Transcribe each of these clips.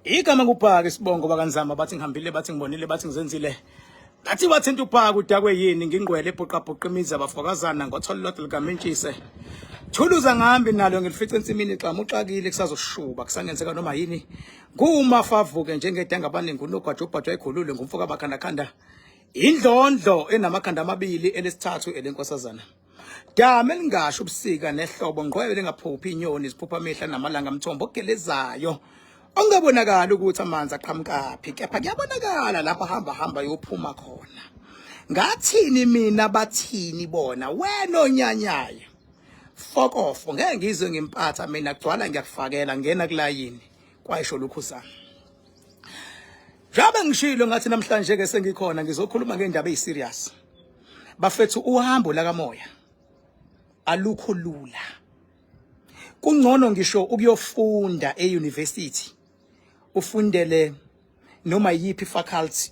Igama ngubhaka isibongo bakanzama bathi ngihambile, bathi ngibonile, bathi ngizenzile. Bathi wathinta ubhaka udakwe yini, ngingqwele ebhuqabhuqa imizi abafokazana ngotholo lodwa likamentshise. Thuluza ngihambi nalo ngilifica ensimini xamu uxakile kusazoshuba kusangenzeka noma yini. Ngumafavuke njengedanga abaningi unogwaja ubhajwa ekhulule ngumfoka bakhandakhanda. Indlondlo enamakhanda amabili elesithathu elenkosazana. Dama elingasho ubusika nehlobo, ngqwebe lingaphuphi inyoni ziphupha amehla namalanga, mthombo ogelezayo ongabonakali ukuthi amanzi aqhamukaphi, kepha kuyabonakala lapho hamba hamba yophuma khona. Ngathini mina, bathini bona, wena onyanyayo fokofo, ngeke ngizwe ngimpatha mina, gcwala ngiyakufakela, ngena kulayini, kwayisho lukhuzana. Njengoba ngishilo ngathi namhlanje ke sengikhona ngizokhuluma ngendaba eyiserious. Bafethu, uhambo lakamoya alukho lula. Kungcono ngisho ukuyofunda e-university, ufundele noma yiphi faculty.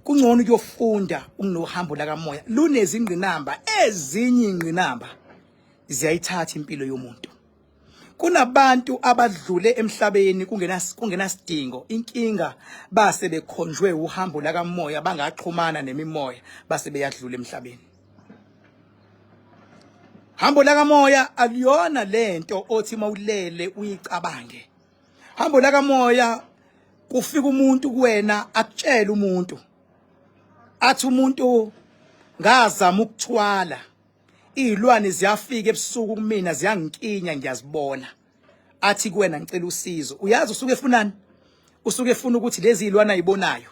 Kungcono ukuyofunda unohambo lakamoya, lunezingqinamba, ezinye ingqinamba ziyayithatha impilo yomuntu. Kunabantu abadlule emhlabeni kungenasidingo, inkinga base bekhonjwe uhambo lakamoya, bangaxhumana nemimoya, base beyadlula emhlabeni. Hambo lakamoya aluyona lento othi mawulele uyicabange. Hambo lakamoya kufika umuntu kuwena akutshele umuntu, athi umuntu ngazama ukuthwala, izilwane ziyafika ebusuku kumina ziyangikinya, ngiyazibona. Athi kuwena ngicela usizo. Uyazi usuke efunani? Usuke efuna ukuthi lezi zilwane ayibonayo,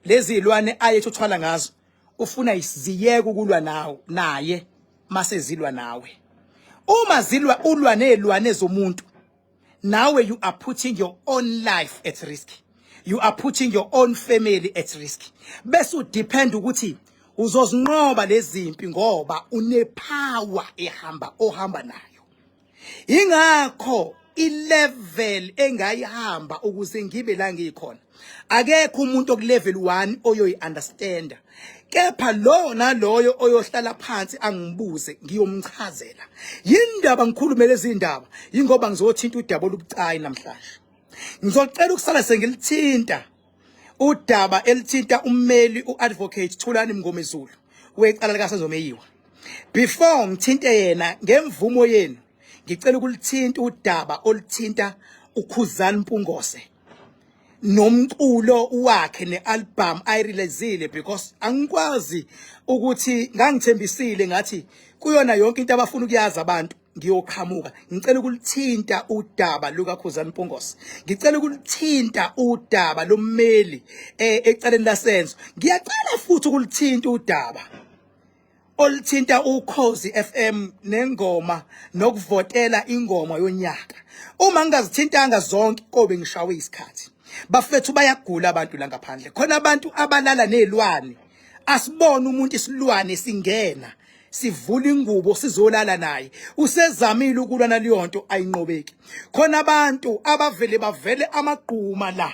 lezi zilwane ayethi uthwala ngazo, ufuna ziyeke ukulwa nawe naye mase zilwa nawe. Uma zilwa, ulwa nezilwane zomuntu nawe, you are putting your own life at risk, you are putting your own family at risk, bese udepend ukuthi uzozinqoba lezi zimpi ngoba unepower ehamba ohamba nayo. Ingakho ilevel engayihamba ukuze ngibe la ngikhona, akekho umuntu okulevel 1 oyoyi-understanda, kepha lo naloyo oyohlala phansi angibuze ngiyomchazela. Yindaba ngikhulume lezi ndaba yingoba ngizothinta udaba olubucayi namhlanje. Ngizocela ukusala sengilithinta udaba elithinta ummeli uadvocate Thulani Mngomezulu wecala likaSenzo Meyiwa. Before ngithinte yena, ngemvumo yenu ngicela ukulithinta udaba oluthinta uKhuzani Mpungose nomculo wakhe nealbum ayireleasile, because angikwazi ukuthi ngangithembisile ngathi kuyona yonke into abafuna ukuyazi abantu ngiyoqhamuka. Ngicela ukulithinta udaba lukaKhuzani Mpungose, ngicela ukulithinta udaba lommeli ecaleni laSenzo, ngiyacela futhi ukulithinta udaba oluthinta Ukhozi FM nengoma nokuvotela ingoma yonyaka. Uma ngingazithintanga zonke kobe ngishawe isikhathi. Bafethu, bayagula abantu la ngaphandle, khona abantu abalala nezilwane. Asibone umuntu isilwane singena sivula ingubo sizolala naye, usezamile ukulwa naleyo nto, ayinqobeki. Khona abantu abavele bavele amagquma la,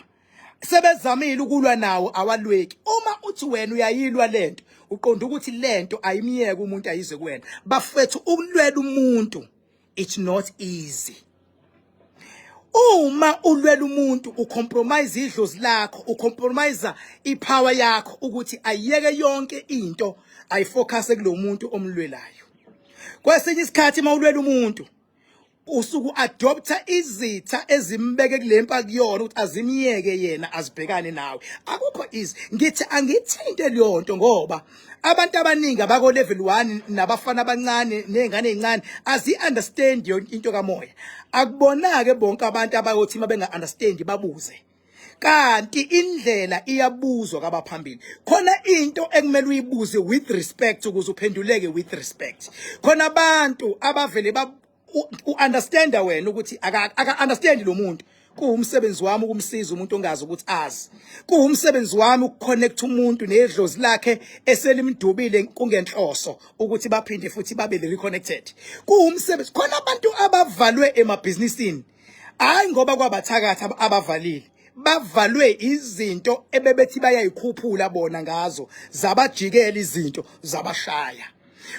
sebezamile ukulwa nawo, awalweki. Uma uthi wena uyayilwa lento, uqonda ukuthi lento ayimiyeke umuntu ayize kuwena. Bafethu, ukulwela umuntu it's not easy. Uma ulwela umuntu ucompromise idlozi lakho, ucompromise ipower yakho ukuthi ayiyeke yonke into, ayifocus kulo muntu omlwelayo. Kwesinye isikhathi mawulwela umuntu usuku adopta izitha ezimbeke kulempa kuyona ukuthi azimiyeke yena azibhekane nawe. Akukho easy. Ngithi angithinte leyo nto ngoba abantu abaningi abako level 1 nabafana abancane nezingane ezincane azi understand yonke into kamoya. Akubonake bonke abantu abayothi mabenga understand babuze, kanti indlela iyabuzwa kwabaphambili. Khona into ekumele uyibuze with respect ukuze uphenduleke with respect. Khona abantu abavele ba u-understanda wena ukuthi aka understand lo muntu. Kuwumsebenzi wami ukumsiza umuntu ongazi ukuthi azi. Kuwumsebenzi wami ukuconnect umuntu nedlozi lakhe eselimdubile kungenhloso ukuthi baphinde futhi babe reconnected. Kuwumsebenzi. Khona abantu abavalwe emabhizinisini, hayi ngoba kwabathakathi abavalile, bavalwe izinto ebebethi bayayikhuphula bona ngazo, zabajikela izinto zabashaya.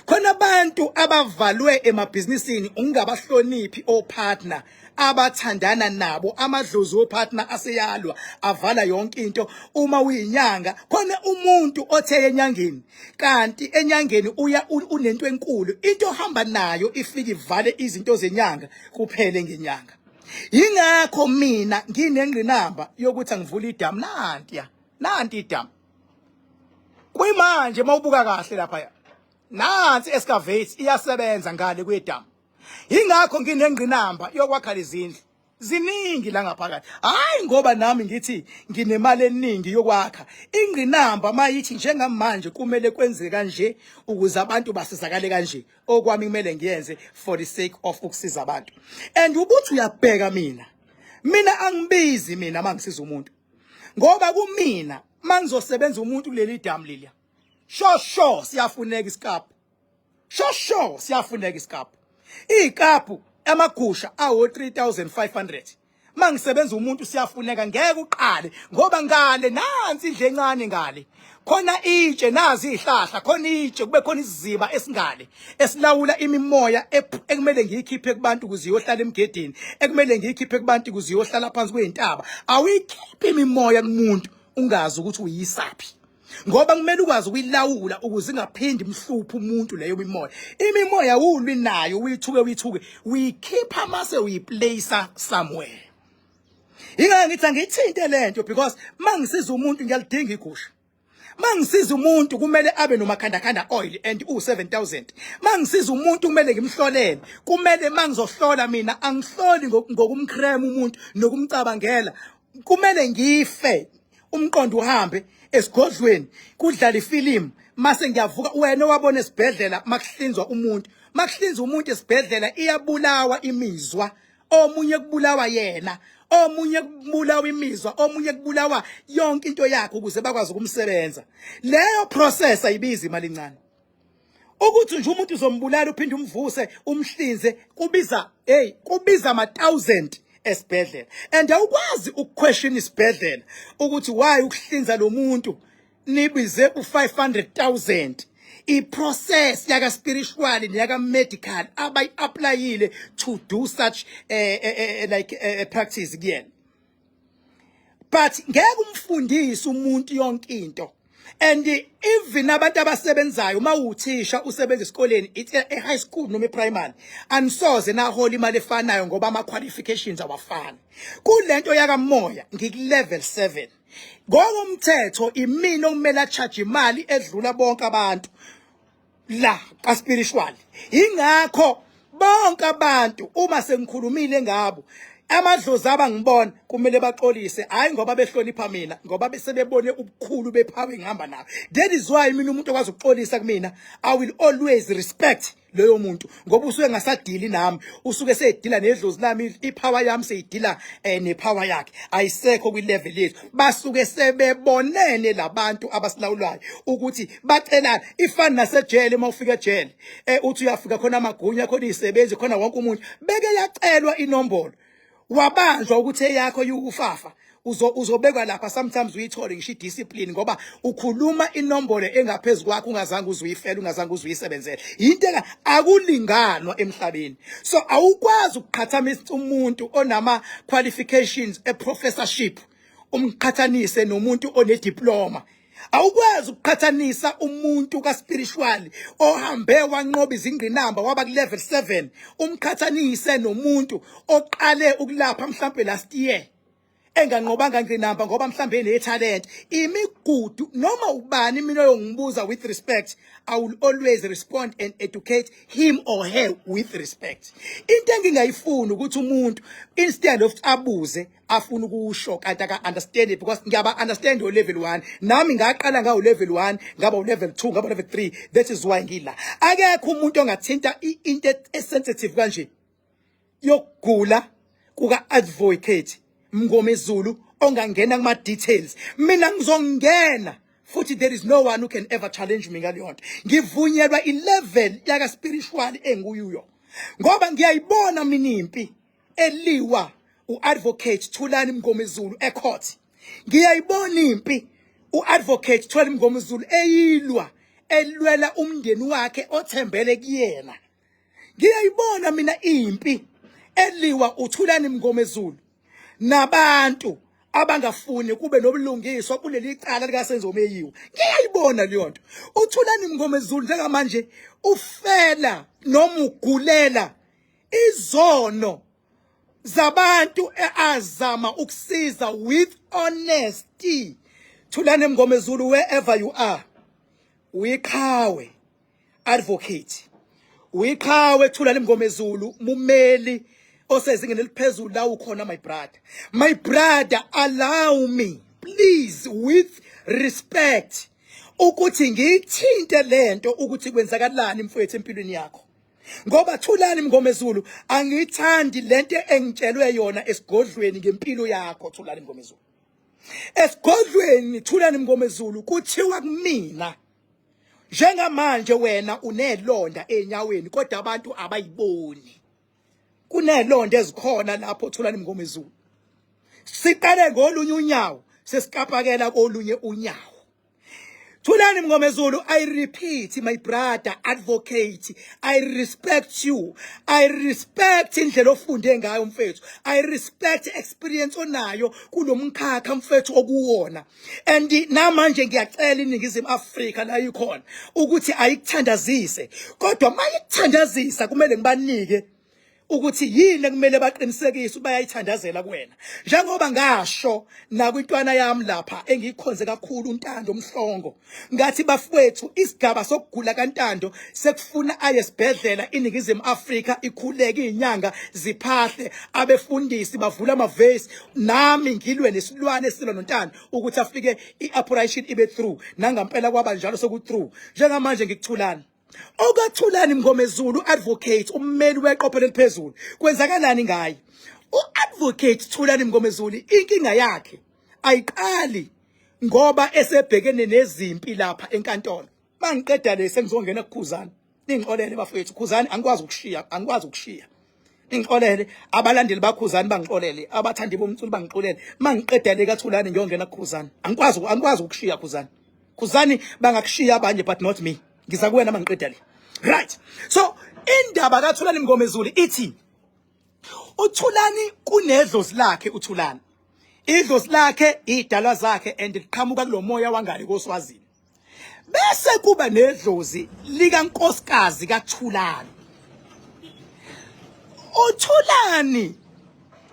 Khona abantu abavalwe emabhizinisini ungabahloniphi opartner abathandana nabo, amadlozi opartner aseyalwa avala yonke into. Uma uyinyanga, khona umuntu othe enyangeni, kanti enyangeni uya unento enkulu, into ohamba nayo ifike ivale izinto zenyanga, kuphele ngenyanga. Yingakho mina nginengqinamba yokuthi angivule idamu. Nantiya, nanti idamu. Kuyimanje mawubuka kahle lapha, nansi excavate iyasebenza ngale kwedamu. Ingakho nginengqinamba yokwakha lezindlu ziningi la ngaphakathi. Hayi ngoba nami ngithi nginemali eningi yokwakha. Ingqinamba mayithi njengamanje kumele kwenzeke kanje ukuze abantu basizakale kanje, okwami kumele ngiyenze for the sake of ukusiza abantu. And ubuthi uyabheka, mina angibizi mina mangisiza umuntu, ngoba kumina mangizosebenza umuntu kuleli damu leliya, sho sho siyafuneka isikapu, sho sho siyafuneka isikapu, ikapu amagusha awo 3500. Mangisebenza umuntu siyafuneka, ngeke uqale ngoba ngale nansi indle encane, ngale khona itshe, nazi izihlahla khona itshe, kube khona isiziba esingale esilawula imimoya ekumele ngiyikhiphe kubantu ukuze iyohlala emgedeni, ekumele ngiyikhiphe kubantu ukuze iyohlala phansi kwezintaba. Awuyikhiphi imimoya kumuntu ungazi ukuthi uyisaphi, ngoba kumele ukwazi ukuyilawula ukuze ingaphindi imhluphe umuntu leyo mimoya. Imimoya ulwi nayo, uyithuke uyithuke, uyikhipha mase uyiplace somewhere. Ingeke ngithi angiyithinte lento, because mangisiza umuntu ngiyalidinga igusha. Mangisiza umuntu kumele abe nomakhandakhanda oil and u7000. Mangisiza umuntu kumele ngimhlolele, kumele mangizohlola mina angihloli ngokumcram umuntu nokumcabangela. Kumele ngife, umqondo uhambe esigodlweni, kudlala ifilimu, mase ngiyavuka. Wena owabona esibhedlela makuhlinzwa umuntu, makuhlinzwa umuntu esibhedlela iyabulawa imizwa, omunye kubulawa yena, omunye kubulawa imizwa, omunye kubulawa yonke into yakhe ukuze bakwazi ukumsebenza. Leyo process ayibizi imali encane. Ukuthi nje umuntu uzombulala uphinde umvuse umhlinze, kubiza, hey, kubiza ama thousand esibhedlela. And awukwazi ukuquestion isibhedlela ukuthi why ukuhlinza lo muntu nibize u500,000. I-process yaka spiritual neyaka medical abayi-applyile to do such like practice kuyena. But ngeke umfundise umuntu yonke into. And even abantu abasebenzayo, uma uthisha usebenza esikoleni, it's a high school noma e-primary, anisoze nahola imali efanayo ngoba ama qualifications awafani. Kulento yakamoya ngiku level 7. Ngokomthetho imina okumele acharge imali edlula bonke abantu la ka spiritual. Ingakho bonke abantu uma sengikhulumile ngabo amadlozi abangibona kumele baxolise, hayi ngoba behlonipha mina, ngoba besebebone ubukhulu bepower engihamba nayo. That is why mina umuntu okwazi ukuxolisa kumina, I will always respect loyo muntu, ngoba usuke ngasadili nami, usuke seyidila nedlozi lami. Ipower yami seyidila nepower yakhe, ayisekho kwi-level yethu. Basuke sebebonene labantu abasilawulayo ukuthi bacelana. Ifani nasejele, uma ufika ejele, uthi uyafika khona amagunya khona, izisebenzi khona, wonke umuntu beke yacelwa inombolo, wabanjwa ukuthi eyakho yukufafa, uzobekwa lapha. Sometimes uyithole ngisho idiscipline ngoba ukhuluma inombolo engaphezulu kwakho, ungazange uzuyifela, ungazange uzuyisebenzele. Into eka akulinganwa emhlabeni. So awukwazi ukuqhathamisa umuntu onama qualifications e professorship umqhathanise nomuntu onediploma. Awukwazi ukuqhathanisa umuntu ka-spiritual ohambe wanqoba izingqinamba waba ku-level 7 umqhathanise nomuntu oqale ukulapha mhlampe last year enganqobanga ngqinamba, ngoba mhlambe enethalent imigudu. Noma ubani mina oyongibuza with respect, I will always respond and educate him or her with respect. Into engingayifuni ukuthi umuntu instead of abuze afuna ukusho kanti aka understand it, because ngiyaba understand o level 1. Nami ngaqala ngawo level 1, ngaba u level 2, ngaba level 3. That is why ngila. Akekho umuntu ongathinta into esensitive kanje yokugula kuka Advocate Mngomezulu ongangena kuma details. Mina ngizongena futhi there is no one who can ever challenge me ngaleyo nto. Ngivunyelwa i-level yaka spiritual enguyuyo, ngoba ngiyayibona mina impi eliwa uadvocate Thulani Mngomezulu ecourt. Ngiyayibona impi uadvocate Thulani Mngomezulu eyilwa. elwela umndeni wakhe othembele kuyena. Ngiyayibona mina impi eliwa uThulani Mngomezulu nabantu abangafuni kube nobulungiswa kuleli cala likaSenzo Meyiwa. Ngiyayibona leyo nto. UThulani Mngomezulu njengamanje ufela noma ugulela izono zabantu azama ukusiza with honesty. Thulani Mngomezulu, wherever you are, uyiqhawe advocate, uyiqhawe Thulani Mngomezulu, mumeli osezingeni eliphezulu la ukhona. My brother, my brother, allow me please, with respect, ukuthi ngiyithinte lento ukuthi kwenzakalani mfowethu empilweni yakho, ngoba Thulani Mngomezulu, angiyithandi lento engitshelwe yona esigodlweni ngempilo yakho. Thulani Mngomezulu, esigodlweni, Thulani Mngomezulu, kuthiwa kumina njengamanje wena unelonda enyaweni, kodwa abantu abayiboni. Kunelonda ezikhona lapho, Thulani Mngomezulu. Siqale ngolunye unyawo, sesikapakela kolunye unyawo. Thulani Mngomezulu, I repeat, my brother advocate, I respect you. I respect indlela ofunde ngayo mfethu. I respect experience onayo kulomkhakha mfethu okuwona. And namanje ngiyacela iNingizimu Afrika la ikhona ukuthi ayikuthandazise. Kodwa mayikuthandazisa, kumele ngibanike ukuthi yini ekumele baqinisekise bayayithandazela kuwena, njengoba ngasho nakwintwana yami lapha engiyikhonze kakhulu, uNtando Mhlongo, ngathi bafowethu, isigaba sokugula kaNtando sekufuna aye esibhedlela, iNingizimu Afrika ikhuleke, izinyanga ziphahle, abefundisi bavula amavesi, nami ngilwe nesilwane esilwa noNtando ukuthi afike i-operation ibe through. Nangampela kwaba njalo, soku through njengamanje. Ngikuthulani okaThulani Mngomezulu advocate, ummeli weqophelo eliphezulu, kwenzakalani ngaye uadvocate Thulani Mngomezulu? Inkinga yakhe ayiqali ngoba esebhekene nezimpi lapha enkantolo. Mangiqeda le, sengizongena kuKhuzani. Ningixolele bafethu, Khuzani angikwazi ukushiya, angikwazi ukushiya. Ningixolele abalandeli baKhuzani, bangixolele abathandi bomculo, bangixolele. Mangiqeda le kaThulani, ngiyongena kuKhuzani. Angikwazi ukushiya Khuzani. Khuzani, bangakushiya abanye but not me. Ngiza kuwena mangiqeda le. Right, so indaba kaThulani Mngomezulu ithi uThulani kunedlozi lakhe. uThulani, idlozi lakhe, idalwa zakhe, and liqhamuka kulomoya wangale koSwazini. Bese kuba nedlozi likankosikazi kaThulani. uThulani,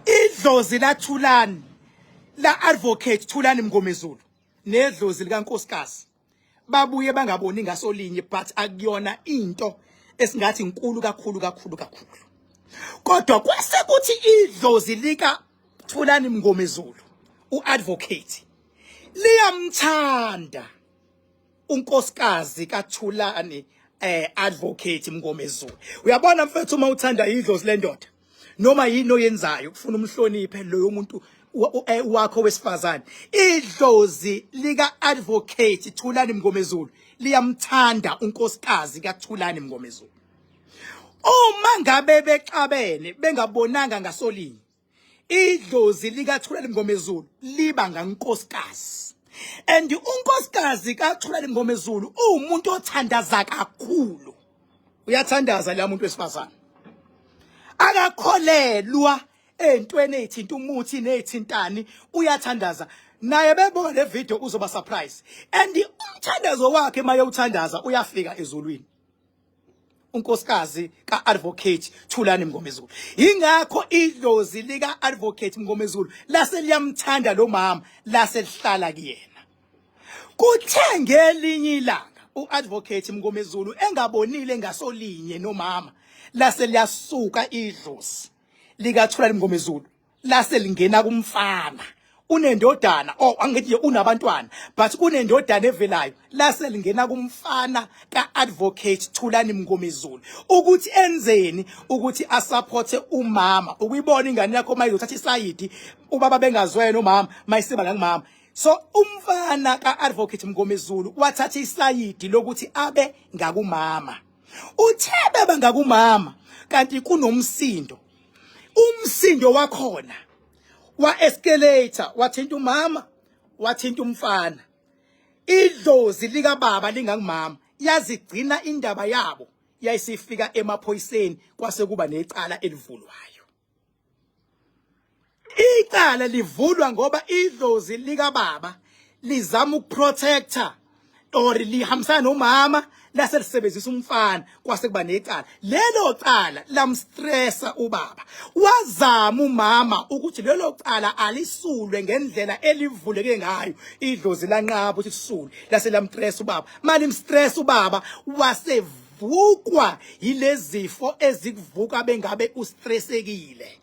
idlozi laThulani, la advocate Thulani Mngomezulu, nedlozi likankosikazi babuye bangaboni ngasolinye, but akuyona into esingathi inkulu kakhulu kakhulu kakhulu. Kodwa kwase kuthi idlozi lika Thulani Mngomezulu uadvocate liyamthanda unkosikazi kaThulani advocate Mngomezulu. Uyabona mfethu, uma uthanda idlozi lendoda, noma yini oyenzayo kufuna umhloniphe loyo muntu wakho wesifazane. Idlozi lika advocate Thulani Mngomezulu liyamthanda unkosikazi kaThulani Mngomezulu. Uma ngabe bexabene, bengabonanga ngasolinye, idlozi likaThulani Mngomezulu liba ngankosikazi, and unkosikazi kaThulani Mngomezulu uwumuntu othandaza kakhulu. Uyathandaza la muntu wesifazane, akakholelwa entweni ezithinta umuthi nezithintani, uyathandaza naye. Bebona le video uzoba surprise, and umthandazo wakhe maye uthandaza uyafika ezulwini unkosikazi ka-advocate Thulani Mngomezulu. Ingakho idlozi lika-advocate Mngomezulu lase liyamthanda lo mama, lase lihlala kuyena. Kuthe ngelinye ilanga u-advocate Mngomezulu engabonile ngasolinye nomama, lase liyasuka idlozi likaThulani Mngomezulu, lase lingena kumfana. Unendodana, oh, angithi unabantwana, but kunendodana evelayo. Lase lingena kumfana ka-advocate Thulani Mngomezulu ukuthi enzeni, ukuthi asupporte umama. Ukuyibona ingane yakho mayizothatha isayidi, ubaba bengazwene, umama mayisiba ngangimama. So umfana ka-advocate Mngomezulu wathatha isayidi lokuthi abe ngakumama. Uthe beba ngakumama, kanti kunomsindo. Umsindo wakhona wa escalator, wathinta umama, wathinta umfana. Idlozi likababa lingangumama. Yazigcina indaba yabo yayisifika emaphoyiseni, kwase kuba necala elivulwayo. Icala livulwa ngoba idlozi likababa lizama ukuprotector or lihambisana nomama, lase lisebenzisa umfana, kwase kuba necala. Lelo cala lamstressa ubaba. Wazama umama ukuthi lelo cala alisulwe ngendlela elivuleke ngayo, idlozi lanqaba ukuthi lisulwe, lase lamstressa ubaba. Malimstress ubaba, wasevukwa yilezifo ezikuvuka bengabe ustressekile,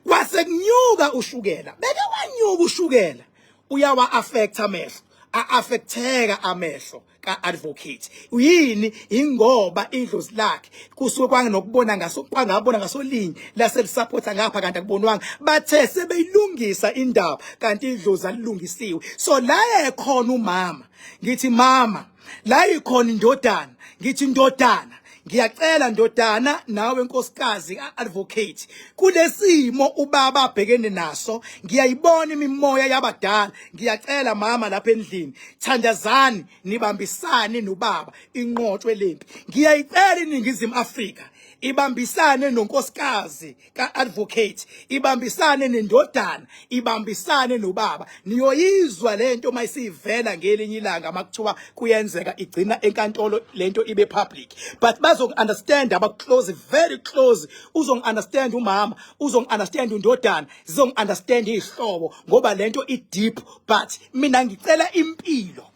kwase kunyuka ushukela. Beke wanyuka ushukela, uyawa affect amehlo, a-affecteka amehlo ka-advocate. Yini? Ingoba idlozi lakhe kusuke kwangenokubona ngaso, kwangabona ngasolinye, lase lisupporta ngapha kanti akubonwanga. Bathe sebeyilungisa indaba kanti idlozi alilungisiwe. So la ekhona umama, ngithi mama, la ikhona indodana, ngithi indodana, ngiyacela ndodana, nawe nkosikazi advocate, kulesimo ubaba abhekene naso, ngiyayibona imimoya yabadala. Ngiyacela mama, lapha endlini thandazani, nibambisane nobaba, inqotshwe lempi. Ngiyayicela iNingizimu Afrika ibambisane nonkosikazi ka-advocate, ibambisane nendodana, ibambisane nobaba. Niyoyizwa lento mayisivela ngelinye ilanga, makuthiwa kuyenzeka igcina enkantolo lento ibe public, but bazoku-understand aba-close, very close. Uzongi-understand umama, uzongi-understand undodana, zizongi-understand izihlobo, ngoba lento i-deep. But mina ngicela impilo,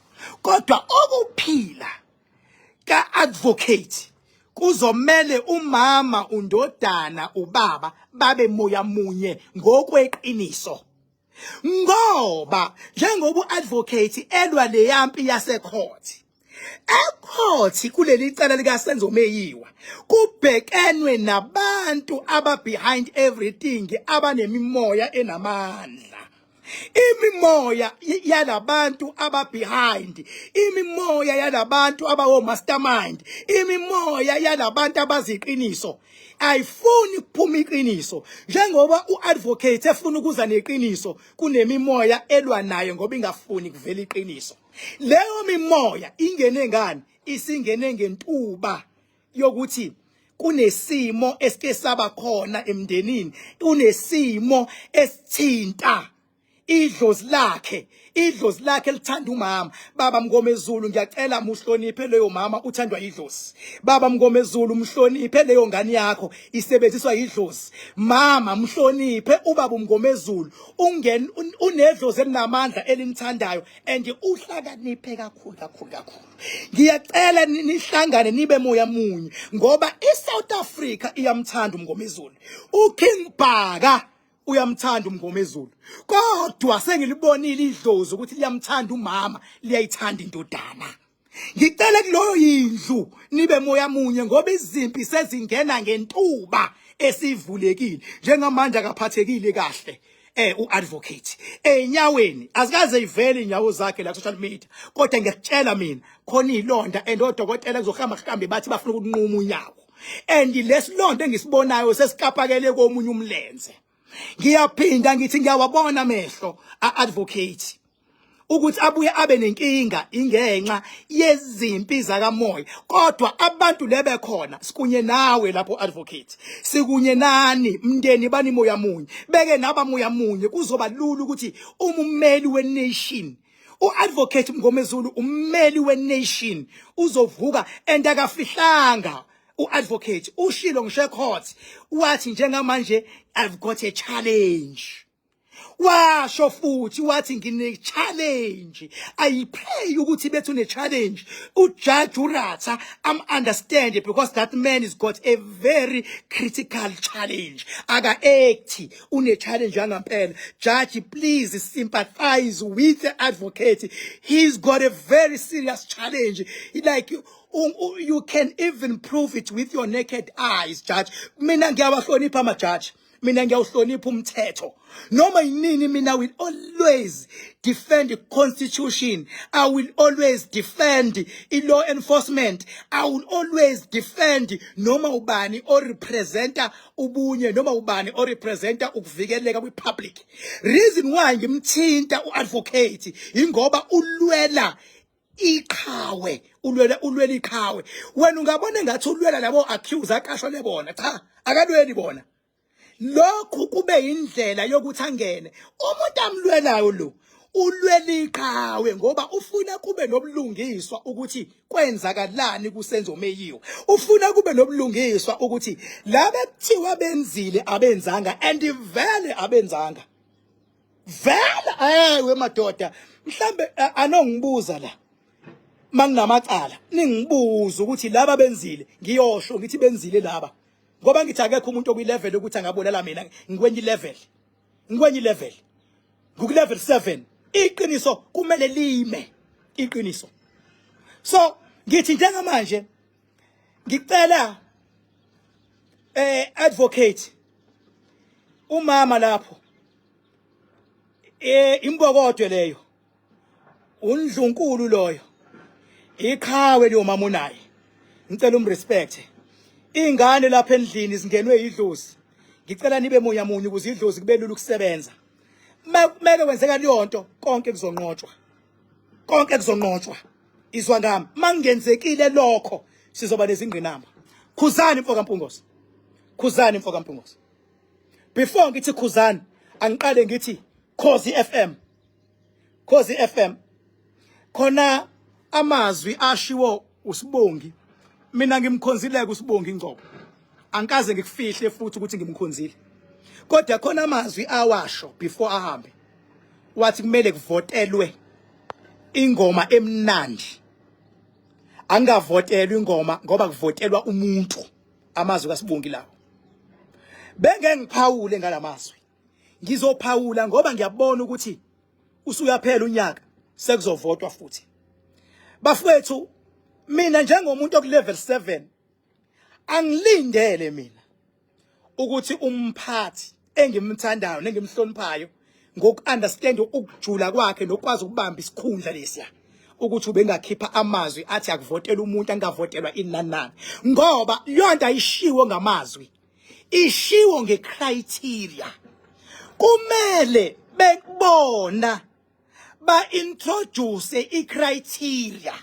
kodwa okuphila ka-advocate kuzomele umama, undodana, ubaba babe moya munye ngokweqiniso, ngoba njengoba uadvocate elwa leyampi yasecourt, ecourt kuleli cala likaSenzo Meyiwa kubhekenwe nabantu aba behind everything, abanemimoya enamandla. Imimoya yalabantu aba behind, imimoya yalabantu abawo mastermind, imimoya yalabantu abaziqiniso ayifuni kuphuma iqiniso. Njengoba uadvocate efuna ukuza neqiniso, kunemimoya elwa naye ngoba ingafuni kuvela iqiniso. Leyo mimoya ingene ngani? Isingene ngentuba yokuthi kunesimo esike saba khona emndenini, kunesimo esithinta idlozi lakhe, idlozi lakhe lithanda umama. Baba Mngomezulu, ngiyacela muhloniphe leyo mama, uthandwa idlozi. Baba Mngomezulu, mhloniphe leyo ngane yakho, isebenziswa idlozi. Mama, mhloniphe ubaba uMngomezulu, ungen unedlozi elinamandla elinithandayo and uhlakaniphe kakhulu kakhulu kakhulu. Ngiyacela nihlangane nibe moya munye, ngoba iSouth Africa iyamthanda uMngomezulu, uKing Bhaka uyamthanda uMngomezulu, kodwa sengilibonile idlozi ukuthi liyamthanda umama, liyayithanda indodana. Ngicela kuloyo yindlu nibe moya munye, ngoba izimpi sezingena ngentuba esivulekile. Njengamanje akaphathekile kahle uadvocate enyaweni, azikaze ivele inyawo zakhe la social media, kodwa ngiyakutshela mina khona ilonda and odokotela kuzohamba kuhambe bathi bafuna ukunquma unyawo, and lesilonda engisibonayo sesikapakele komunye umlenze. Ngiyaphinda ngithi ngiyawabona amehlo a-advocate ukuthi abuye abe nenkinga ingenxa yezimpi zakamoya, kodwa abantu lebe khona sikunye nawe lapho advocate, sikunye nani mndeni, bani moya munye. Beke naba moya munye, kuzoba lula ukuthi uma ummeli we-nation, uadvocate Mngomezulu ummeli we-nation, uzovuka. And akafihlanga uadvocate, ushilo ngisho ecourt, wathi njengamanje I've got a challenge. Washo futhi wathi ngine challenge. I pray ukuthi bethu ne challenge ujudge uRatha am understand, because that man has got a very critical challenge. Aka act une challenge yangampela. Judge, please sympathize with the advocate. He's got a very serious challenge, like you can even prove it with your naked eyes, judge. Mina ngiyawahlonipha ama judge, mina ngiyawuhlonipha umthetho noma yinini. Mina will always defend the constitution, I will always defend i-law enforcement, I will always defend noma ubani orepresenta ubunye, noma ubani orepresenta ukuvikeleka kwi-public. Reason why ngimthinta u-advocate ingoba ulwela Iqhawe, ulwela, ulwela iqhawe. Wena ungabona engathi ulwela labo accuse aqashwa lebona. Cha, akalweli bona. Lokhu kube indlela yokuthi angene umuntu amlwelayo lo. Ulwela iqhawe ngoba ufuna kube nobulungiswa ukuthi kwenzakalani kuSenzo Meyiwa. Ufuna kube nobulungiswa ukuthi laba kuthiwa benzile abenzanga, and vele abenzanga vele. Eh, madoda, mhlambe anongibuza la manginamacala, ningibuza ukuthi laba benzile, ngiyosho ngithi benzile laba, ngoba ngithi akekho umuntu okwi-level ukuthi angabulala mina. Ngikwenye level, ngikwenye level, ngiku-level 7. Iqiniso kumele lime iqiniso. So ngithi njengamanje ngicela advocate umama lapho, imbokodwe leyo, undlunkulu loyo, iqhawe leyo mama unaye, ngicela umrespect. Ingane lapha endlini zingenwe idlozi, ngicela nibe moya munye ukuze idlozi kube lula ukusebenza. Meke kwenzeka leyo nto, konke kuzonqotshwa, konke kuzonqotshwa. Izwa ngami, mangenzekile lokho sizoba nezingqinamba. Khuzani mfoka Mpungose, khuzani mfoka Mpungose. Before ngithi khuzani, angiqale ngithi Khozi FM, Khozi FM. Khona amazwi ashiwo uSibongi, mina ngimkhonzile kuSibongi Ngcobo, angikaze ngikufihle futhi ukuthi ngimkhonzile, kodwa khona amazwi awasho before ahambe, wathi kumele kuvotelwe ingoma emnandi, angavotelwa ingoma ngoba kuvotelwa umuntu. Amazwi kaSibongi lawo. Benge ngiphawule ngalamazwi, ngizophawula ngoba ngiyabona ukuthi usuyaphela unyaka, sekuzovotwa futhi. Bafowethu, mina njengomuntu oku level 7 angilindele mina ukuthi umphathi engimthandayo nengimhloniphayo ngoku-understand ukujula kwakhe nokwazi ukubamba isikhundla lesiya, ukuthi ubengakhipha amazwi athi akuvotela umuntu, angavotelwa inani nani, ngoba yonto ayishiwo ngamazwi, ishiwo ngecriteria. Kumele bekubona ba-introduce i-criteria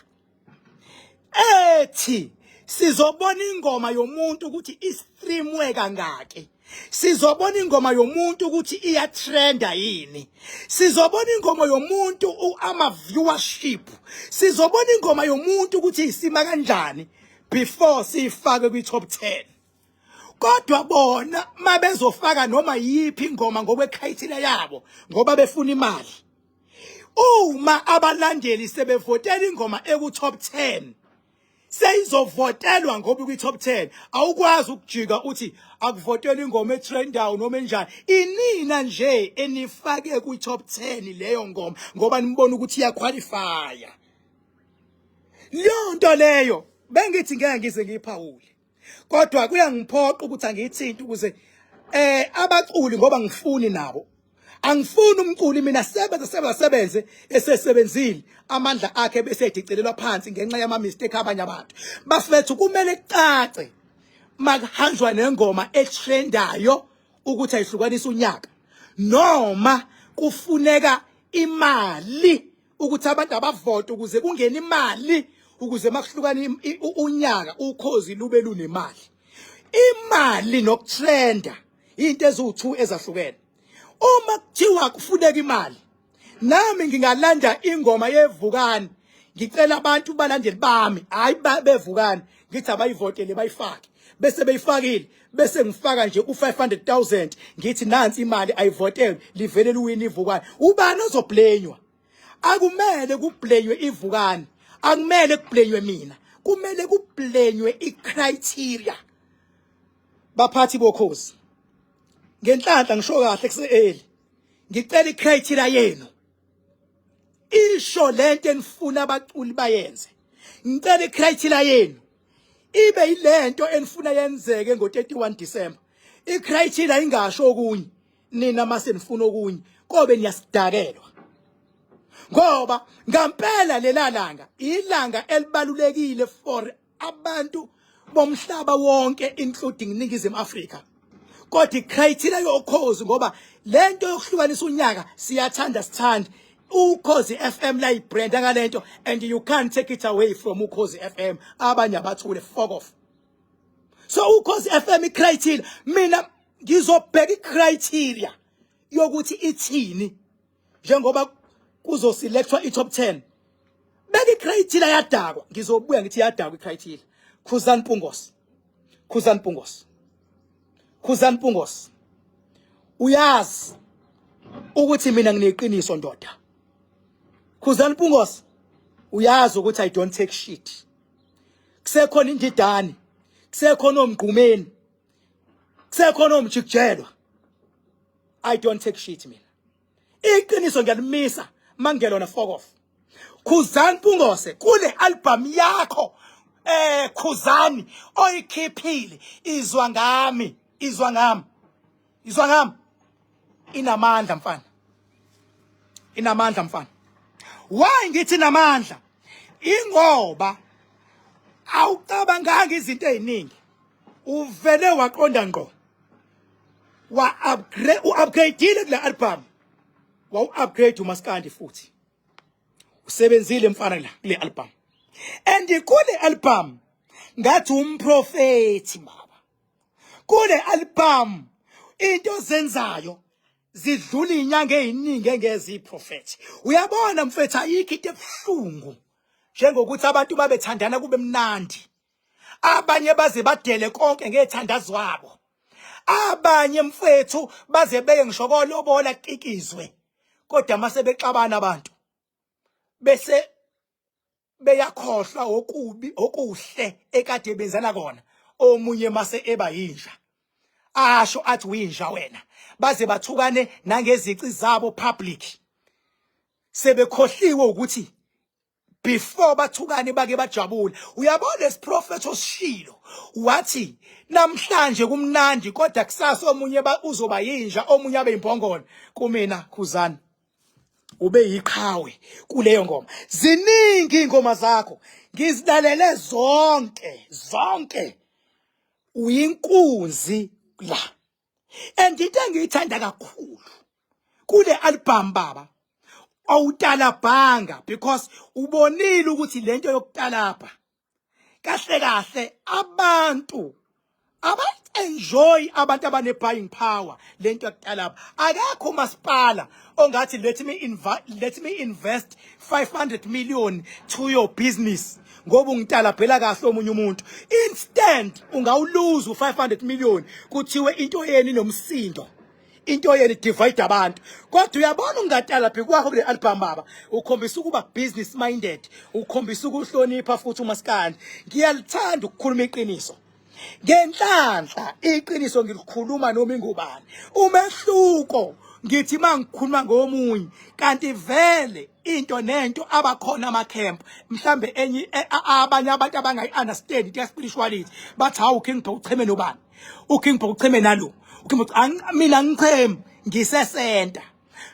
ethi sizobona ingoma yomuntu ukuthi istreamwe kangaki, sizobona ingoma yomuntu ukuthi iyatrenda yini, sizobona ingoma yomuntu ama viewership, sizobona ingoma yomuntu ukuthi isima kanjani before siyifake kwi top 10. Kodwa bona mabezofaka noma yiphi ingoma ngokwecriteria yabo ngoba befuna imali, uma abalandeli sebevotela ingoma eku top 10, seyizovotelwa ngoba kwi top 10. Awukwazi ukujika uthi akuvotelwa ingoma etrendayo noma enjani. Inina nje enifake kwi top 10 leyo ngoma ngoba nibona ukuthi iyaqualifya leyo nto leyo. Bengithi ngeke ngize ngiyiphawule, kodwa kuyangiphoqa ukuthi angiyithinti ukuze abaculi, ngoba ngifuni nabo, angifuni umculi mina sebenze sebenze sebenze, esesebenzile amandla akhe bese edicelelwa phansi ngenxa yama mistake abanye abantu. Bafethu, kumele kucace makuhanjwa nengoma etrendayo ukuthi ayihlukanisa unyaka noma kufuneka imali ukuthi abantu abavote ukuze kungene imali, ukuze makuhlukana unyaka ukhozi lube lunemali. Imali nokutrenda into eziwu2 ezahlukene. Uma kuthiwa kufuneka imali, nami ngingalanda ingoma yevukani, ngicela abantu balandeli bami, hayi, bevukani, ngithi abayivotele, bayifake, bese beyifakile, bese ngifaka nje u500,000, ngithi nansi imali, ayivotelwe, livele liwini ivukani. Ubani ozoblenywa? Akumele kublenywe ivukani, akumele kublenywe mina, kumele kublenywe icriteria. Baphathi bokhozi, ngenhlanhla ngisho kahle kuse early, ngicela icriteria yenu isho lento enifuna abaculi bayenze. Ngicela icriteria yenu ibe yilento enifuna yenzeke ngo31 December. Icriteria ingasho okunye, nina mase nifuna okunye kobe niyasidakelwa, ngoba ngampela lela langa ilanga elibalulekile for abantu bomhlaba wonke, including iNingizimu Afrika. Kodwa icriteria yokhozi, ngoba lento yokuhlukanisa unyaka, siyathanda sithanda. Ukhozi FM la ibrand ngalento and you can't take it away from Ukhozi FM. Abanye abathule, fuck off. So Ukhozi FM icriteria, mina ngizobheka icriteria yokuthi ithini njengoba kuzoselectwa i-top 10. Beka icriteria yadakwa, ngizobuya ngithi yadakwa icriteria. Khuzani Mpungose, Khuzani Mpungose, Khuzani Mpungose, uyazi ukuthi mina ngineqiniso ndoda. Khuzani Mpungose, uyazi ukuthi I don't take shit. Kusekhona indidane, kusekhona omgqumeni, kusekhona omjikijelwa. I don't take shit mina. Iqiniso ngiyalimisa mangelona, fuck off. Khuzani Mpungose, kule album yakho Khuzani oyikhiphile, izwa ngami, izwa ngami, izwa ngami, inamandla mfana, inamandla mfana. Why ngithi inamandla? Ingoba awucabanganga izinto eziningi, uvele waqonda ngqo wa upgrade, u-upgradeile kule album, wawu-upgrade umaskandi futhi usebenzile mfana la kule album. And kule album ngathi umprofeti baba, kule album into zenzayo zidlula inyanga eziningi engeziprofeti. Uyabona mfethu, ayikho into ebuhlungu njengokuthi abantu babethandana kube mnandi, abanye baze badele konke ngethandazo wabo, abanye mfethu baze beye ngisho kolobola kikizwe, kodwa mase bexabana abantu bese beyakhohlwa okubi okuhle ekade benzana kona. Omunye mase eba yinja, asho athi uyinja wena, baze bathukane nangezici zabo public, sebekhohliwe ukuthi before bathukane bake bajabule. Uyabona lesiprofetho osishilo, wathi namhlanje kumnandi kodwa kusasa omunye uzoba yinja, omunye abe imbongolo. Kumina Khuzani ube yiqhawe kuleyo ngoma. Ziningi ingoma zakho, ngizilalele zonke zonke, uyinkunzi la. And into engiyithanda kakhulu kule album baba, awutalabhanga, because ubonile ukuthi lento yokutalabha kahle kahle abantu aba-enjoy, abantu abane buying power lento yokutalabha. Akekho umasipala ongathi let me invest 500 million to your business ngoba ungitalabhela kahle omunye umuntu. Instant ungawuluza u500 million, kuthiwe into yeni inomsindo, into yeni divide abantu. Kodwa uyabona ungatalabhi kwakho kule album baba, ukhombisa ukuba business minded, ukhombisa ukuhlonipha futhi umaskandi. Ngiyalithanda ukukhuluma iqiniso ngenhlanhla, iqiniso ngilikhuluma noma ingubani. Umehluko ngithi mangikhuluma ngomunye, kanti vele into nento abakhona ama camp, mhlambe enye abanye abantu abangayi understand into spirituality bathi hawu, King Bhaka ucheme nobani, uKing Bhaka ucheme nalo, uKing Bhaka. Mina ngichemi, ngisesenta.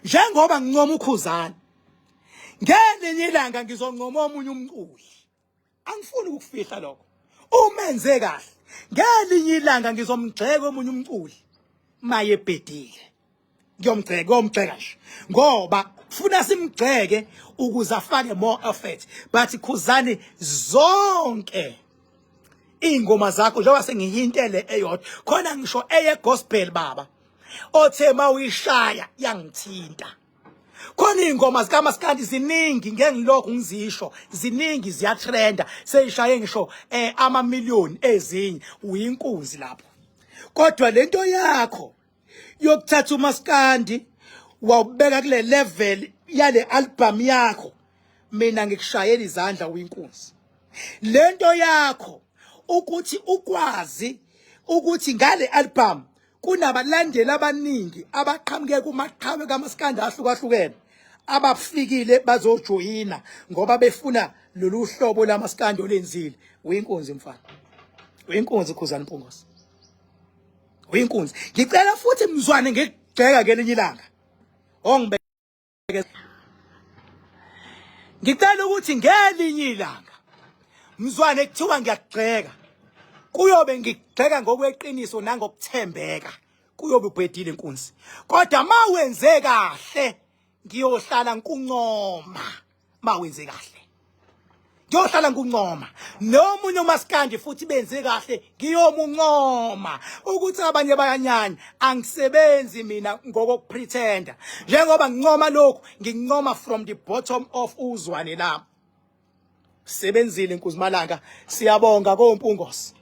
Njengoba ngincoma uKhuzani, ngelinye ilanga ngizoncoma omunye umculi. Angifuni ukufihla lokho, umenze kahle. Ngelinye ilanga ngizomgxeka omunye umculi maye ebhedile, ngiyomgxeka, ngiyomgxeka nje ngoba funa simgxeke ukuze afake more effort. But Khuzani, zonke ingoma zakho, njengoba sengihintele eyodwa khona, ngisho eye gospel baba othe mawuyishaya yangithinta. Khona iy'ngoma zikamaskandi ziningi, ngeke ngilokhu ngizisho, ziningi ziyatrenda, seyishaye ngisho amamiliyoni ezinye. Uyinkunzi lapho. Kodwa lento yakho yokuthatha umaskandi wawubeka kule level yale album yakho, mina ngikushayela izandla, uyinkunzi. Lento yakho ukuthi ukwazi ukuthi ngale album kunabalandeli abaningi abaqhamuke kumaqhawe kamaskandi ahlukahlukene abafikile bazojoyina ngoba befuna lolu hlobo lamaskandi olenzile, uyinkunzi mfana, uyinkunzi Khuzani Mpungose, uyinkunzi. Ngicela futhi mzwane ngikugxeka ngelinye ilanga ongibe ngicela ukuthi ngelinye ilanga mzwane kuthiwa ngiyakugxeka, kuyobe ngigxeka ngokweqiniso nangokuthembeka, kuyobe ubhedile inkunzi. Kodwa mawenze kahle Ngiyohlala ngikuncoma mawenze kahle. Ngiyohlala ngikuncoma. Nomunye umaskandi futhi benze kahle ngiyomuncoma. Ukuthi abanye bayanyanya, angisebenzi mina ngokokupretenda. Njengoba ngincoma lokhu, ngincoma from the bottom of uzwane lami. Sebenzile Nkuzimalanga, siyabonga koMpungosi.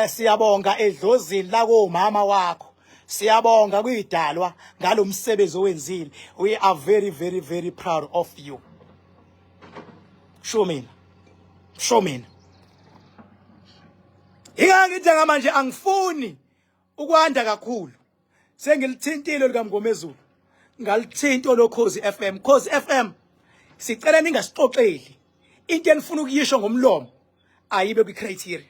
Siyabonga edlozini la komama wakho. Siyabonga kuyidalwa ngalomsebenzi owenzile. We are very very very proud of you. Sho mina. Sho mina. Ingake ngithi ngamanje angifuni ukwanda kakhulu. Sengilithintile likaMngomezulu. Ngalithinta lokhozi FM. Khozi FM sicela ningasixoxeli into enifuna ukuyisho ngomlomo ayibe kwi-criteria.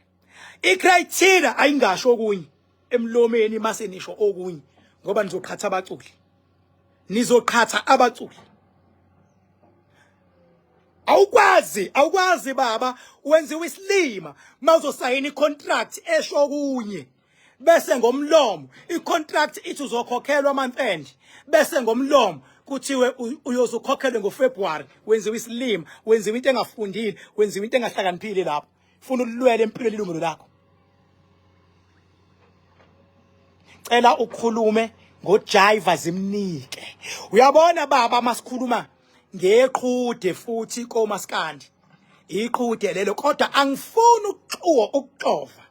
I-criteria ayingasho okunye emlomeni mase nisho okunye ngoba nizoqhatha abaculi. Nizoqhatha abaculi. Awukwazi, awukwazi baba wenziwa isilima mawuzosayina icontract esho okunye. Bese ngomlomo icontract ithi uzokhokhelwa month end, bese ngomlomo kuthiwe uyozukhokhelwe ngoFebruary. Wenziwa isilima, wenziwa into engafundile, wenziwa into engahlakaniphile lapho. Funa ulwele empilweni ilungelo lakho. Cela ukhulume ngoJiva zimnike. Uyabona baba, masikhuluma ngeqhude futhi komaskandi, iqhude lelo, kodwa angifuni ukuxuwa ukuxova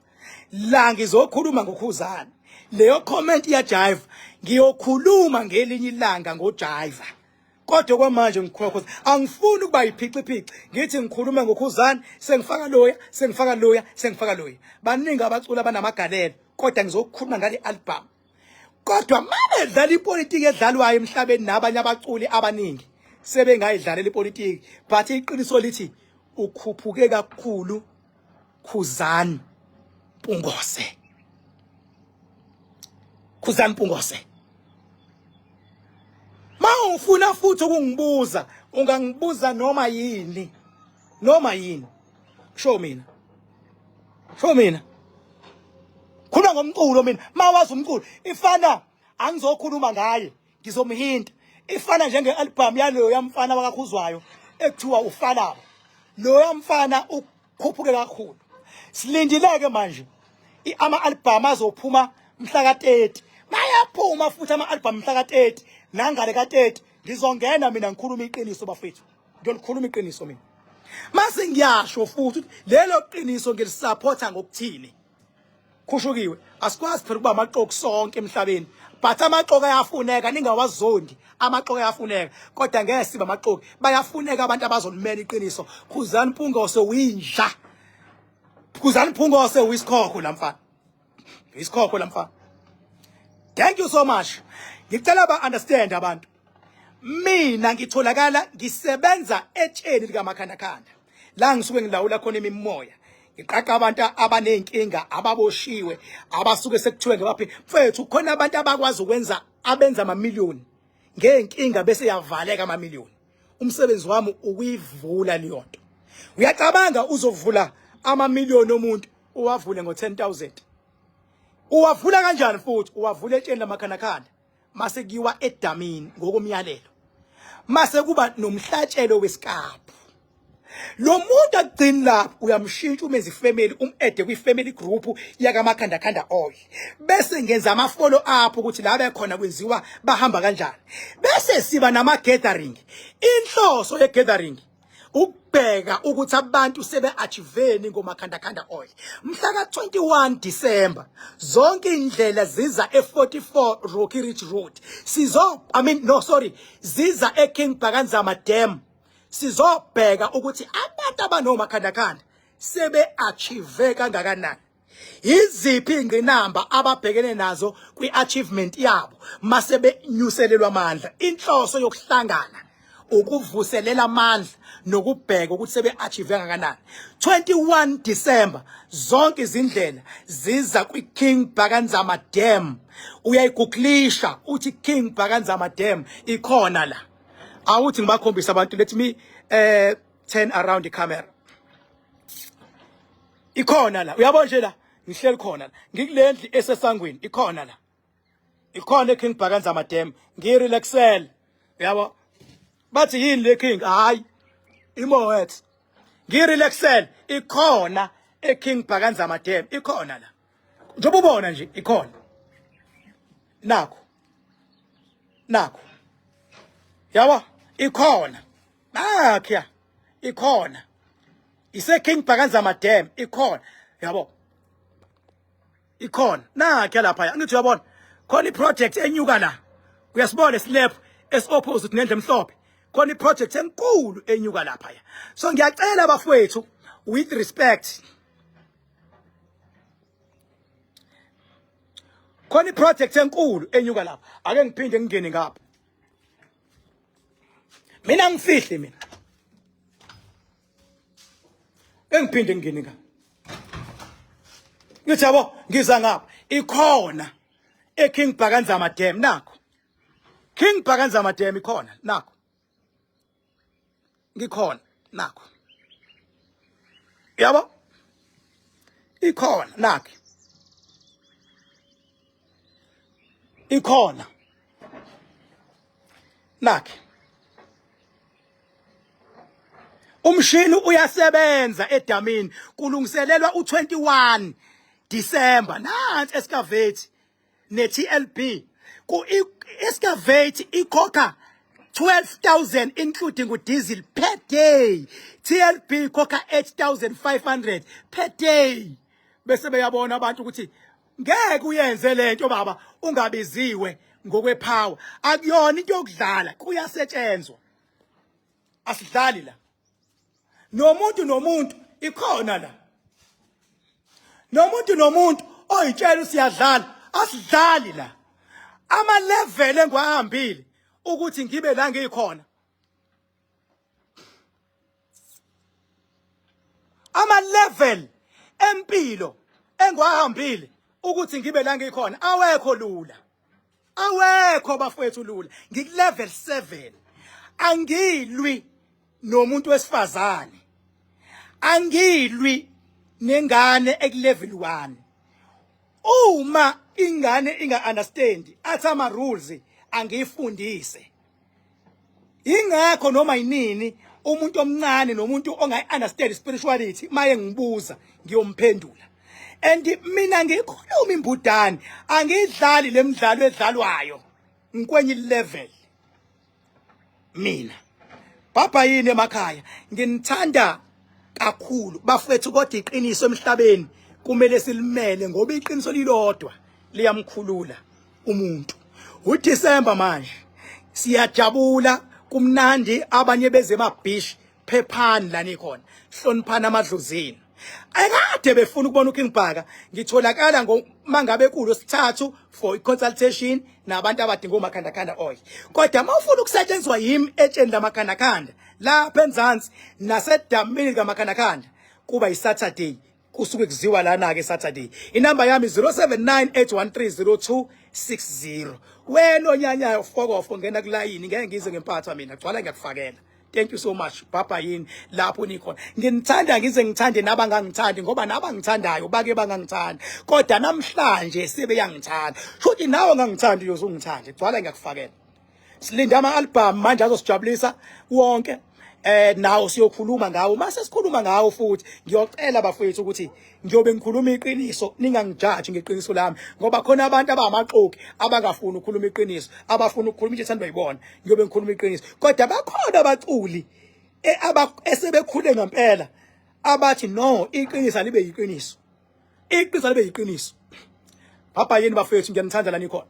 la. Ngizokhuluma ngoKhuzani. Leyo comment ya Jive ngiyokhuluma ngelinye ilanga ngoJive, kodwa kwamanje ngikhuluma, angifuni ukuba yiphiciphici, ngithi ngikhuluma ngoKhuzani sengifaka loya, sengifaka loya, sengifaka loya. Baningi abaculi abanamagalelo, kodwa ngizokhuluma ngale album. Kodwa mabedlala ipolitiki edlalwayo emhlabeni, nabanye abaculi abaningi sebengayidlalela ipolitiki, but iqiniso lithi ukhuphuke kakhulu Khuzani Mpungose. Khuzani Mpungose. Mawufuna futhi ukungibuza, ungangibuza noma yini. Noma yini. Sho mina. Sho mina. Khuluma ngomculo mina. Mawazi umculo ifana angizokhuluma ngaye, ngizomhinta. Ifana njenge album yaloyo yamfana wakaKhuzwayo ekuthiwa uFalabo. Lo yamfana ukhuphuke kakhulu. Silindileke manje ama album azophuma mhla ka30. Mayaphuma futhi ama album mhla ka30 nangale ka30 ngizongena mina ngikhuluma iqiniso bafethu. Ngiyolikhuluma iqiniso mina. Mase ngiyasho futhi ukuthi lelo qiniso ngilisupporta ngokuthini. Khushukiwe, asikwazi phela ukuba amaxoki sonke emhlabeni, but amaxoki ayafuneka, ningawazondi amaxoki, ayafuneka, kodwa ngeke sibe amaxoki. Bayafuneka abantu abazolimela iqiniso. Khuzani Mpungose winja, Khuzani Mpungose uyisikhokho la mfana, isikhokho la mfana. Thank you so much. Ngicela ba understand abantu, mina ngitholakala ngisebenza etsheni likamakhandakhanda la ngisuke ngilawula khona imimoya, ngiqaqa abantu abaney'nkinga, ababoshiwe, abasuke sekuthiwe ngebaphi. Mfethu, khona abantu abakwazi ukwenza, abenza amamiliyoni ngey'nkinga bese yavaleka amamiliyoni. Umsebenzi wami ukuyivula leyo nto. Uyacabanga uzovula amamiliyoni omuntu uwavule ngo-10 000? Uwavula kanjani futhi? Uwavula etsheni lamakhandakhanda, mase kuyiwa edamini ngokomyalelo, mase kuba nomhlatshelo wesikaphu. Lo muntu akugcini lapho, uyamshintsha umenze ifamily, um-adde kwi-family group yakamakhandakhanda oil, bese ngenza ama-follow up ukuthi la bekhona kwenziwa bahamba kanjani, bese siba nama-gathering. Inhloso ye-gathering ukubheka ukuthi abantu sebe-achieveni ngomakhandakhanda oil. Mhla ka-21 December zonke indlela ziza e-44 Rocky Ridge Road, sizo, I mean, no, sorry, ziza e-King Bhakanzama Dam, sizobheka ukuthi abantu abanomakhandakhanda sebe-achieve kangakanani, yiziphi ingqinamba ababhekene nazo kwi-achievement yabo mase benyuselelwa amandla. Inhloso yokuhlangana ukuvuselela amandla nokubheka ukuthi sebe-achieve kangakanani. 21 December zonke izindlela ziza kwi-King Bhakanzama Dam. Uyayigugulisha uthi King Bhakanzama Dam, ikhona la. Awuthi ngibakhombisa abantu. Let me turn around the camera. Ikhona la, uyabona nje la ngihleli khona la, ngikulendli esesangweni, ikhona la, ikhona eKing Bhakanzama Dam, ngirelaxele. Yabo, bathi yini le king? Hayi, imoet ngirelaxel ikhona eKing Bhakanzama Dam, ikhona la njengoba ubona nje, ikhona. Nakho, nakho, yabo, ikhona nakho, ikhona, ise King Bhakanzama Dam, ikhona, yabo, ikhona nakhe lapha. Ngithi uyabona khona iproject enyuka la, uyasibona islab esi-opposite nendlu emhlophe, khona iproject enkulu enyuka lapha. So ngiyacela bafowethu, with respect, khona iproject enkulu enyuka lapha. Ake ngiphinde ngingene ngapha mina, ngifihle mina, engiphinde ngingene ngapha. Ngithi yabo, ngiza ngapha, ikhona eKing Bhakanzama Dam, nakho King Bhakanzama Dam ikhona, nakho ngikhona, nakho, yabo, ikhona nakho, ikhona nakho. Umshini uyasebenza edamini, kulungiselelwa u21 December. Nansi excavate ne-TLB, ku excavate ikhokha 12,000 including udiesel per day, TLB ikhokha 8500 per day. Bese beyabona abantu ukuthi ngeke uyenze lento baba ungabiziwe ngokwepower. Akuyona into yokudlala, kuyasetshenzwa, asidlali la. Nomuntu nomuntu ikhona la, nomuntu nomuntu oyitshela usiyadlala, asidlali la. Ama level engiwahambile ukuthi ngibe la ngikhona, ama level empilo engiwahambile ukuthi ngibe la ngikhona awekho lula, awekho bafowethu lula. Ngiku level 7. Angilwi nomuntu wesifazane, angilwi nengane ekulevel 1. Uma ingane inga understand, athi ama rules angiyifundise. Ingakho noma yinini umuntu omncane nomuntu ongayi understand spirituality maye ngibuza, ngiyomphendula. And mina ngikhuluma imbudane, angidlali lemidlalo edlalwayo, ngikwenye level mina. Baba yini emakhaya, nginithanda kakhulu bafethu, kodwa iqiniso emhlabeni kumele silimele, ngoba iqiniso lilodwa liyamkhulula umuntu. uDecember manje siyajabula, kumnandi, abanye beze emabhishi. Phephani la nikhona, hloniphani amadlozini. Akade befuna ukubona uKing Bhaka, ngitholakala mangabe kulo sithathu for i-consultation nabantu abadinga omakhandakhanda oil. Kodwa uma ufuna ukusetshenziswa yimi etsheni lamakhandakhanda lapha eMzansi nasedamini likamakhandakhanda, kuba yi-Saturday, kusuke kuziwa lana-ke Saturday. Inamba yami 0798130260. Wena onyanyayo fokofo, ngena kulayini, ngeke ngize ngempatha mina, gcwala ngiyakufakela. Thank you so much. Baba yini lapho nikhona, nginithanda ngize ngithande nabangangithandi, ngoba nabangithandayo bake bangangithanda, kodwa namhlanje sebeyangithanda. Shuthi nawe ngangithanda, uyoze ungithande. Gcwala ngiyakufakela. Silinde ama-album manje azosijabulisa wonke, nawo siyokhuluma ngawo. Mase sikhuluma ngawo futhi, ngiyocela bafowethu ukuthi ngiyobe ngikhuluma iqiniso, ningangijaji ngeqiniso lami, ngoba khona abantu abamaxoki abangafuni ukukhuluma iqiniso, abafuna ukukhuluma into ethandwa yibona. Ngiyobe ngikhuluma iqiniso, kodwa bakhona abaculi esebekhule ngempela abathi no, iqiniso alibe yiqiniso, iqiniso alibe yiqiniso. Baba yini bafethu, ngiyanithanda la nikhona.